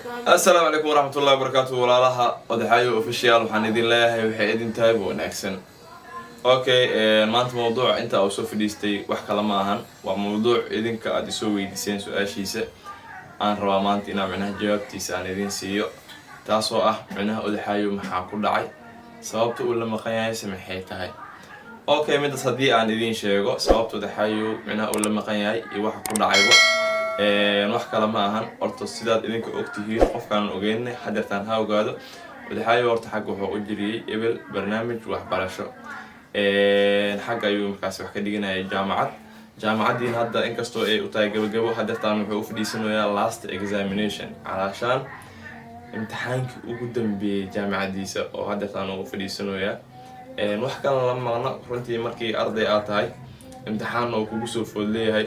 Asalaamu calaykum waraxmatullahi wabarakaatu. Walaalaha Odaxaayo Official, waxaan idin leeyahay waxay idin tahay wanaagsan. Okay, maanta mawduuca inta uu soo fadhiistay wax kale ma ahan, waa mawduuc idinka aada isoo weydiiseen. Su-aashiisa aan rabaa maanta inaan micnaha jawaabtiisa aan idin siiyo, taasoo ah micnaha Odaxaayo maxaa ku dhacay, sababta uu la maqan yahay se maxay tahay? Okay, midaas haddii aan idin sheego, sababta Odaxaayo micnaha uu la maqan yahay iyo waxa ku dhacaybo wax kale ma ahan. Horta sidaad idinka ogtihiin, qofkaan ogeyn hadeertaan ha ogaado, Odaxaayo horta xagga wuxuu u jiriyey ebel barnaamij waxbarasho. Xagga ayuu markaas wax ka dhiganayay jaamacad. Jaamacaddiina hadda inkastoo ay u tahay gabagabo, hadeertaan wuxuu u fadhiisanayaa last examination, calaashaan imtixaankii ugu dambeeyey jaamacaddiisa oo hadeertaan ugu fadhiisanayaa. Wax kalena lama maqno. Runtii markii arday aad tahay, imtixaanna uu kugu soo food leeyahay,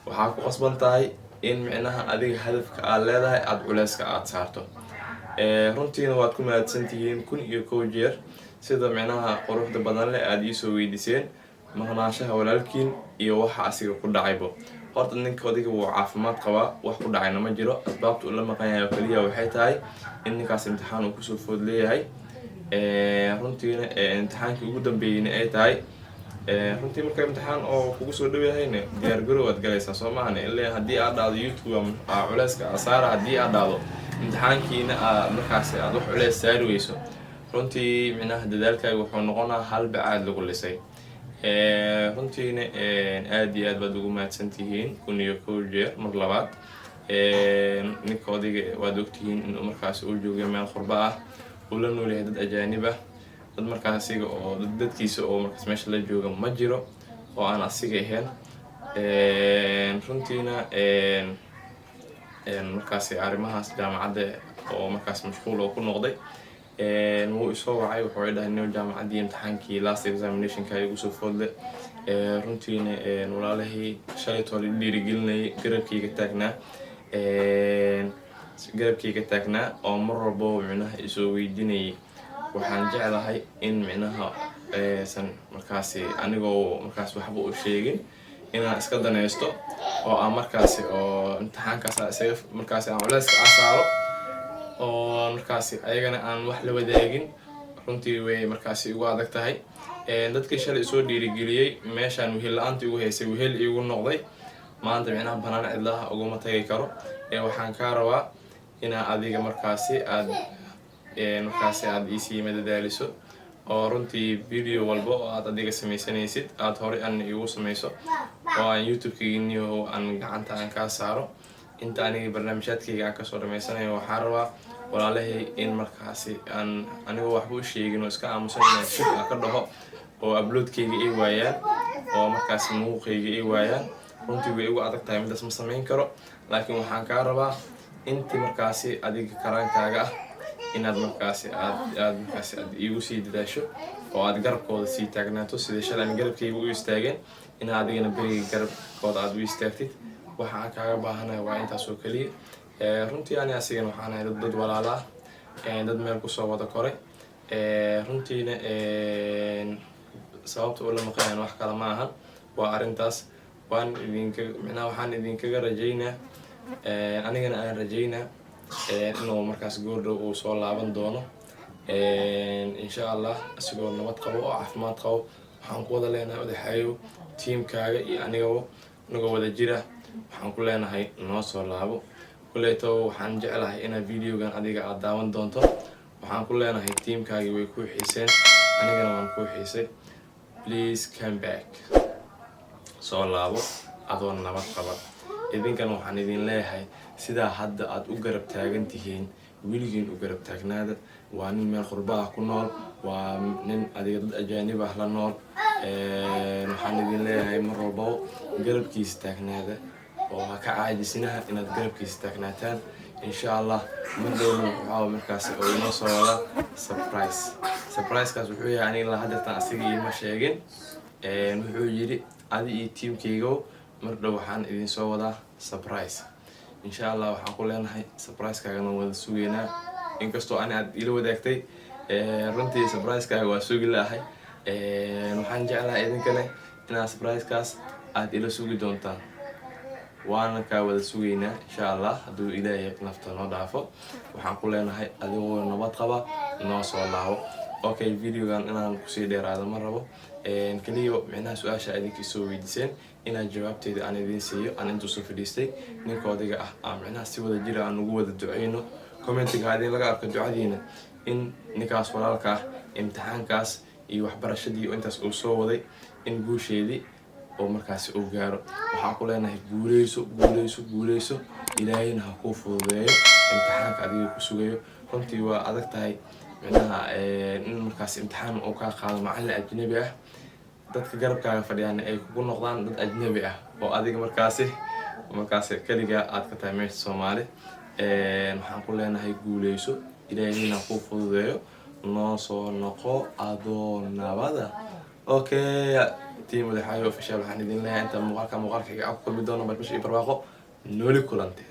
waxaa ku qasban tahay in micnaha adiga hadafka aad leedahay aada culeyska aada saarto. Runtiina waad ku mahadsantihiin 1001 jeer sida micnaha quruxda badan leh aada iisoo weydiiseen maqnaanshaha walaalkiin iyo waxa asiga ku dhacaybo. Horta ninka adiga wuu caafimaad qabaa, wax ku dhacayna ma jiro. Asbaabta uu la maqan yahay oo keliya waxay tahay in ninkaas imtixaan uu kusoo food leeyahay, runtiina imtixaankii ugu dambeeyeyna ay tahay. Runtii marka imtixaan oo kugu soo dhow yahayna, diyaar garow aad galaysaa, soo maahane? Ilaa haddii aad dhahdo YouTube aa culeyska saara, haddii aad dhahdo imtixaankiina aad markaasi aad wax culeys saari weyso, runtii micnaha dadaalkaaga wuxuu noqonaa hal bacaad lagu lisay. Runtiina aad iyo aad baad ugu mahadsan tihiin 1001 jeer mar labaad. Ninka odayga waad ogtihiin inuu markaasi uu joogay meel qurba ah, uu la nool yahay dad ajaanib ah, dad markaas asiga oo dadkiisa oo markaas meesha la jooga ma jiro oo aan asiga ahayn. Runtiina markaasi arrimahaas jaamacadda oo markaas mashquul oo ku noqday, wuu isoo wacay. Wuxuu i dhahay, "Nin, jaamacaddii imtixaankii last examinationka igu soo foodle." Runtiina walaalahii shalay toole dhiirigelinayay, garabkayga taagnaa oo mar walbo micnaha isoo weydiinayay, waxaan jeclahay in micnaha san markaasi anigoo markaas waxba u sheegin inaan iska danaysto oo aan markaasi oo imtixaankaas isaga markaasi aan culeyska aan saaro oo markaasi ayagana aan wax la wadaagin. Runtii way markaasi igu adag tahay. Dadkii shalay isoo dhiirigeliyey, meeshaan wehel la-aanta igu haysay, wehel iigu noqday, maanta micnaha banaan cidlaha uguma tagi karo. Waxaan kaa rabaa inaa adiga markaasi aad markaasi aad iisii madadaaliso oo runtii video walba oo aad adiga sameysanaysid aada horey an igu sameyso oo aan YouTube-kayniyo aan gacanta aan kaa saaro inta aniga barnaamijyaadkayga aan kasoo dhamaysanayo. Waxaan rabaa walaalahay in markaasi aan anigoo waxba u sheegin oo iska aamusan inaan shib aan ka dhaho oo uploadkayga ay waayaan oo markaasi muuqayga ay waayaan. Runtii way igu adag tahay, midaas ma sameyn karo, laakiin waxaan kaa rabaa intii markaasi adiga karaankaaga ah inaad markaasi aad markaasi aad iigu sii dadaasho oo aad garabkooda sii taagnaato, sidai shalay aan garabkayga u istaageen inaad adigana beriga garabkooda aad u istaagtid. Waxa aan kaaga baahanahay waa intaas oo keliya. Runtii ani asigana waxaan ahay dad walaala ah, dad meel kusoo wada koray. Runtiina sababta ula maqanayan wax kale ma ahan, waa arrintaas. Waan idinka micnaha waxaan idinkaga rajaynaa, anigana aan rajaynaa inuu markaas goordhow uu soo laaban doono, insha Allah, isigoo nabad qabo oo caafimaad qabo. Waxaan ku wada leenahay, Odaxaayo, tiimkaaga iyo anigaba, anigoo wada jira, waxaan ku leenahay noo soo laabo. Kuleyto waxaan jeclahay inaad videogan adiga aad daawan doonto. Waxaan ku leenahay, tiimkaagii way kuu xiiseen, anigana waan kuu xiisay. Please come back, soo laabo adoo nabad qaba. Idinkana waxaan idin leeyahay, sidaa hadda aad u garab taagan tihiin weligiin u garab taagnaada. Waa nin meel qurba ah ku nool, waa nin adiga dad ajaanib ah la nool. Waxaan idin leeyahay, mar walbaba garabkiisa taagnaada oo ha ka caajisinaha inaad garabkiisa taagnaataan, insha Allah. Mar dhowna waxaa markaasi oo inoo soo wadaa surprise. Surprisekaas wuxuu yahay, aniga la hadeertan asiga iima sheegin. Wuxuu yidhi, "Adi iyo tiimkaygo, mar dhow waxaan idin soo wadaa surprise, insha Allah." Waxaan ku leenahay, surprisekaagana wada sugeynaa. Inkastoo ani aad ila wadaagtay, runtii surprisekaaga waa sugi laahay. Waxaan jeclahay idinkane inaad surprisekaas aad ila sugi doontaan. Waana kaa wada sugaynaa, insha Allah. Hadduu Ilaahay nafta noo dhaafo, waxaan ku leenahay adigoo nabad qaba noo soo laabo. Okay, videogan inaan kusii dheeraado ma rabo. Keliya micnaha su-aasha idinka isoo weydiiseen inaan jawaabteeda aan idiin siiyo. Aan intuu soo fadhiistay ninka odayga ah aan micnaha si wada jira aan ugu wada duceyno. Commentiga idin laga arko ducadiina in ninkaas walaalka ah imtixaankaas iyo waxbarashadii intaas uu soo waday in guusheedii oo markaasi uu gaaro. Waxaan ku leenahay guuleyso, guuleyso, guuleyso. Ilaahayna ha kuu fududeeyo imtixaanka adiga ku sugayo. Runtii waa adag tahay micnaha in markaas imtixaan uu kaa qaado macallin ajnabi ah, dadka garabkaaga fadhiyaana ay kugu noqdaan dad ajnabi ah oo adiga markaasi keligaa aad ka tahay meesha Soomaali. Waxaan ku leenahay guuleyso, Ilaahayna kuu fududeeyo, noo soo noqo adoo nabada. Okay, team Madaxaayo Official, waxaan idin leeyahay inta muuqaalka muuqaalka xiga aan ku kulmi doono, bashbash iyo barwaaqo nooli kulante.